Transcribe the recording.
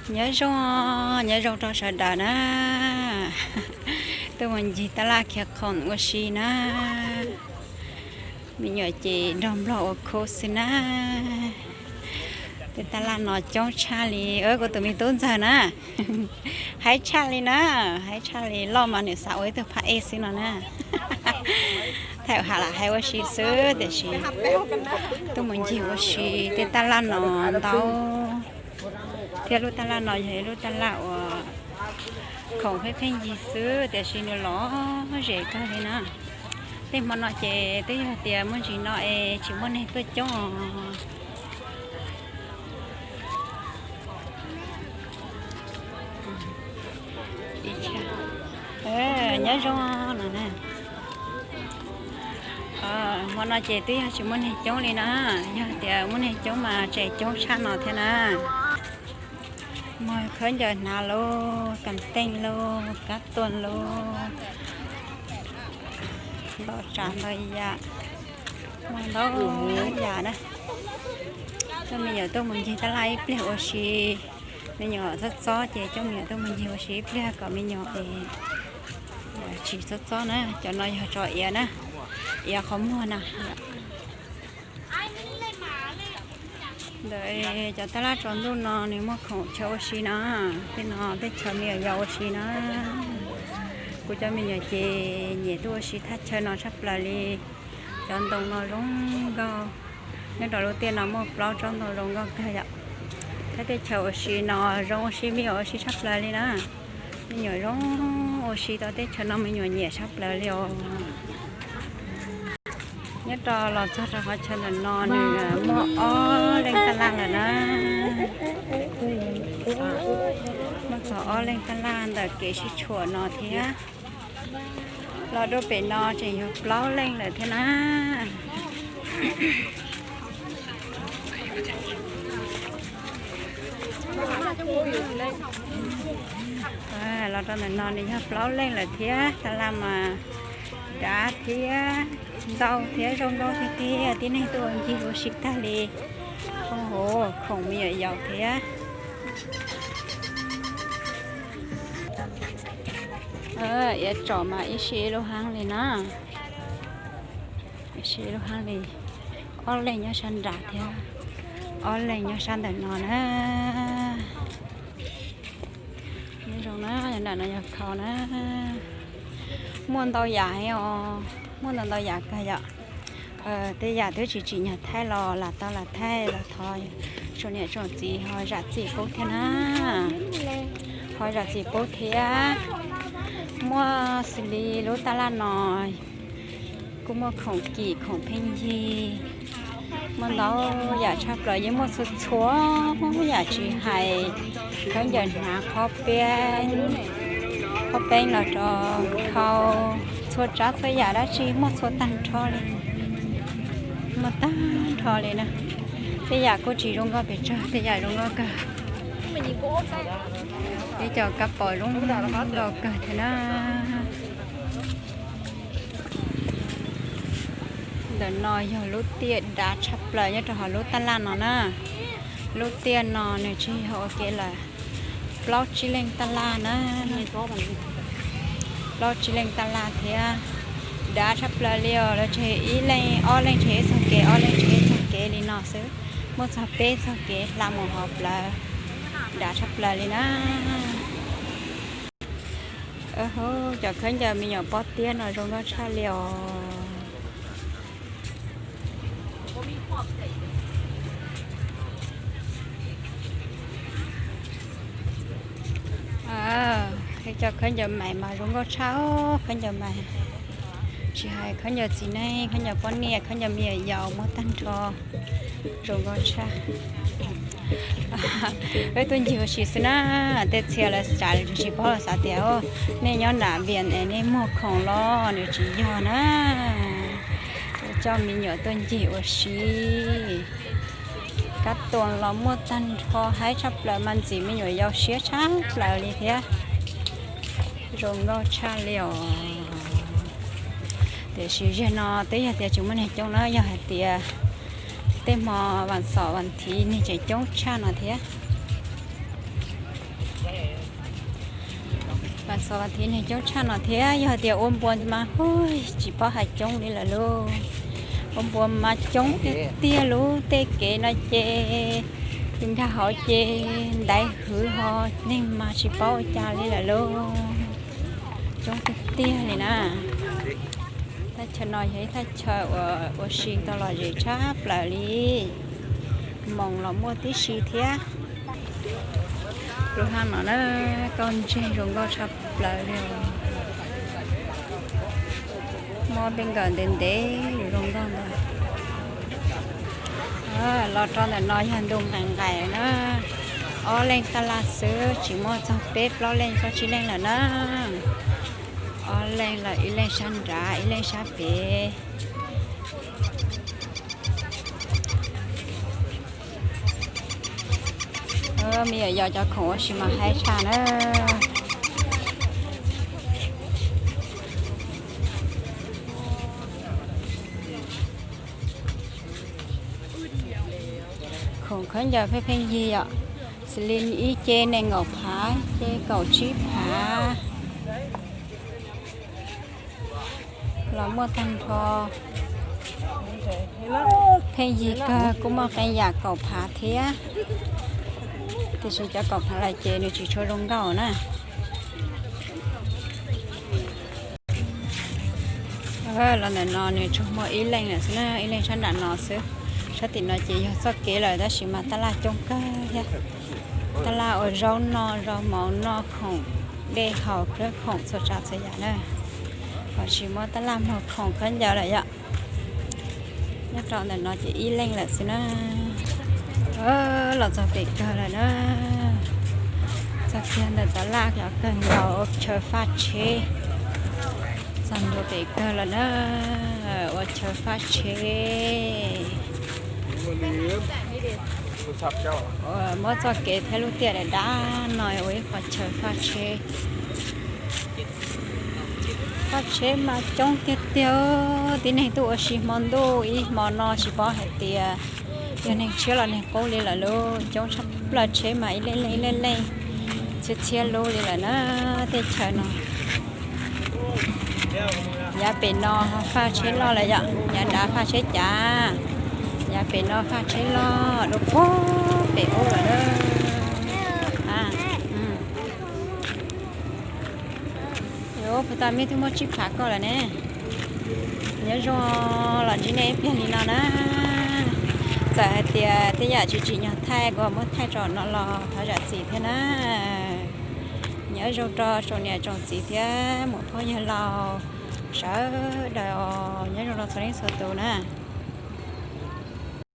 Nyob zoo, nyob zoo rau sawv daws na. Tuaj mus ncig tab laj khiav khoom ua si na. Me nyuam ces nrog nplog ua khub xwb na. Tej tab laj no coob tshaj li, kuv tus me tub ntxawg na. Haib tshaj li na, haib tshaj li, loj mas nws xav ua ib tug phab ej xwb no na. Thaum hais lam hais ua si xwb tiam sis tuaj mus ncig ua si tej tab laj no ntau, thiab lub tab laj no yog ib lub tab laj uas khoom pheej pheej yig xwb tiam sis nws lom zem kawg li na. Tej hmo no ces twb yog tias muaj ntsis no es tsis muaj neeg tuaj coob. Nyob zoo no na. Hmo no ces twb yog tsis muaj neeg coob li na, yog tias muaj neeg coob mas tseem coob tshaj no thiab na. Muag khaub ncaws hnav lauj, kas teej lauj, kab tuag lauj, ntau tsav ntau yam, muaj ntau yam na. Coj me nyuam tuaj mus ncig tab laj ib pliag ua si, me nyuam txob txob ces coj me nyuam tuaj mus ncig ua si ib pliag kom me nyuam es tsis txob txob na. Cov no yog tso iav na, iav qhov muag na. Ntawm cov tab laj tsaus ntuj no nws muaj khoom chaw ua si na, tej no tej chaw me nyuam yaus ua si na. Kuv cov me nyuam ces nyiam tuaj ua si thaj chaw no tshaj plaws li. Cov ntoo no zoo nkauj, nyob rau lub tiaj no muaj plaub tsob ntoo zoo nkauj kawg yom. Thiab tej chaw ua si no zoo ua si me nyuam ua si tshaj plaws li na. Me nyuam zoo ua si tau tej chaw no me nyuam nyiam tshaj plaws li os. Nyob rau los txog rau qhov chaw ntawm no nws muaj ob leeg tab laj lawm na. Muaj txog ob leeg tab laj ntawm kev sib tshuam no thiab. Los rau pem no tseem yog plaub leeg lawm thiab na. Los rau ntawm no nws yog plaub leeg lawm thiab, tab laj mas dav thiab ntau thiab zoo nkauj tiag tiag, tib neeg tuaj ua ncig ua si tag li. Hauv khoom me nyuam yaus thiab. Iav tsom mas ib sij ib lub haab li na. Ib sij ib lub haab li. Ob leeg nyob sab nram thiab ob leeg nyob sab ntawm no na. Nyob zoo na, nram no yog khau na. Muaj ntau yam heev os, muaj ntau ntau yam kawg yom. Tej yam twb tsis tsim nyog thaij los lam tau lam thaij los thov tsoom niam tsoom txiv ho zam txim pub thiab na. Ho zam txim pub thiab. Muaj xws li lub tab laj no kuj muaj khoom kim khoom pheej yig, muaj ntau yam tshaj plaws, yeej muaj txhua txhua yam tsis hais khaub ncaws hnav, qhob peeb, qhob peeb los rau khau, txhua tsav txhua yam dab tsi muaj txhua tag nrho li. Muaj tag nrho li na. Tej yam kuj tsis zoo nkauj pes tsawg, tej yam zoo nkauj kawg. Ib co kab pom zoo nkauj kawg thiab na. Ntawm no yog lub tiaj dav tshaj plaws nyob rau hauv lub tab laj no na. Lub tiaj no nws tsis yog ua ke lawm, plaub tsib leeg tab laj na. Plaub tsib leeg tab laj thiab. Dav tshaj plaws li os, lawv tseg ib leeg ob leeg tseg ib txoj kev, ob leeg tseg ib txoj kev li no xwb. Muaj txog peb txoj kev hla mus hauv plawv. Dav tshaj plaws li na. Cov khaub ncaws me nyuam pob tiab no zoo nkauj tshaj li os. Cov khaub ncaws mais mas zoo nkauj tshaj, khaub ncaws mais, tsis hais khaub ncaws txiv neej, khaub ncaws poj niam, khaub ncaws me nyuam yaus muaj tag nrho, zoo nkauj tshaj. Peb tuaj ncig ua si xwb na, tej txhia lawv tsis paub los xav tias nej nyob nram Vias es nej muag khoom los, nws tsis yog na. Coj me nyuam tuaj ncig ua si. Kab tuas los muaj tag nrho, haib tshaj plaws mas ntxim me nyuam yaus siab tshaj plaws li thiab. Zoo nkauj tshaj li os. Tiam sis zaum no twb yog tias tsis muaj neeg coob na, yog hais tias tej hmo vas xom vas thiv neeg tseem coob tshaj no thiab. Xov thiv neeg coob tshaj no thiab, yog tias ua npua mas hu tsis paub hais coob li lawm lauj. Ua npua mas coob tiag tiag lauj, tej kev no ces tus nkag hauv ces ntaiv hwv ho neeg mas tsis paub ua cas li lawm lauj. Coob tiag tiag li na. Thaj chaw no yog ib thaj chaw uas ua si tau lom zem tshaj plaws li, moos los muaj tib si thiab. Lub haj no na, kauj ntseg zoo nkauj tshaj plaws li. Muaj peb nkawm ntev ntev zoo nkauj ntag. Los rau ntawm no yog ntu nqaim nqaim na, ob leeg tab laj xwb, tsis muaj txog peb plaub leej plaub tsib leej lawm na. Ob leeg lawm, ib leeg sab nrad ib leeg sab pem. Me nyuam yaus cov khoom ua si mas haib tshaj na. Khoom khaub ncaws pheej pheej yig yom, xws li ib ce nees nkaum phav, ce kaum tsib phav los muaj tag nrho. Pheej yig kawg, kuj muaj qee yam kaum phav thiab, tiam sis cov kaum phav lawm ces nws tsis tshua zoo nkauj na. Los ntawm no nws tsuas muaj ib leeg lawm xwb na, ib leeg sab nram no xwb. Sab tim no ces yog txoj kev lawm tab sis mas tab laj coob kawg thiab. Tab laj ua zaub noj, zaub mov noj, khoom dej haus, khawb khoom txhua tsav txhua yam na. Ho tsis muaj tab laj muag khoom khaub ncaws lawm yom. Nyob rau ntawm no ces ib leeg lawm xwb na. Los txog pem kawg lawm na. Txog kiag ntawm tab laj cov kawg nkaus ua chaw faj tsheb. Txog ntua pem kawg lawm na, ua chaw faj tsheb. Muab txoj kev thiab lub tiaj dav dav no ua ib qho chaw faj tsheb. Faj tsheb mas coob tiag tiag, tib neeg tuaj ua si hmo ntuj ib hmo no tsis paub hais tias yog neeg tshiab los neeg qub li lawm lauj. Coob tshaj plaws, tsheb mas ib leej leej ib leej leej, txhiab txhiab lub li lawm na tej chaw no. Yav pem no faj tsheb loj lawm yom, yav nrad faj tsheb cav, yav pem no faj tsheb loj dua puag pem ub lawm na. Puag ta me tub muab tsib phav koj lawm ne. Nyob zoo los ntsib nej ib pliag li no na. Txawm hais tias tej yam tsis tsim nyog thaij kuv muab thaij tso no los thov zam txim thiab na. Nyob zoo rau tsoom niam tsoom txiv thiab muam phauj yawg laus sawv daws, nyob zoo rau txhua leej txhua tus na.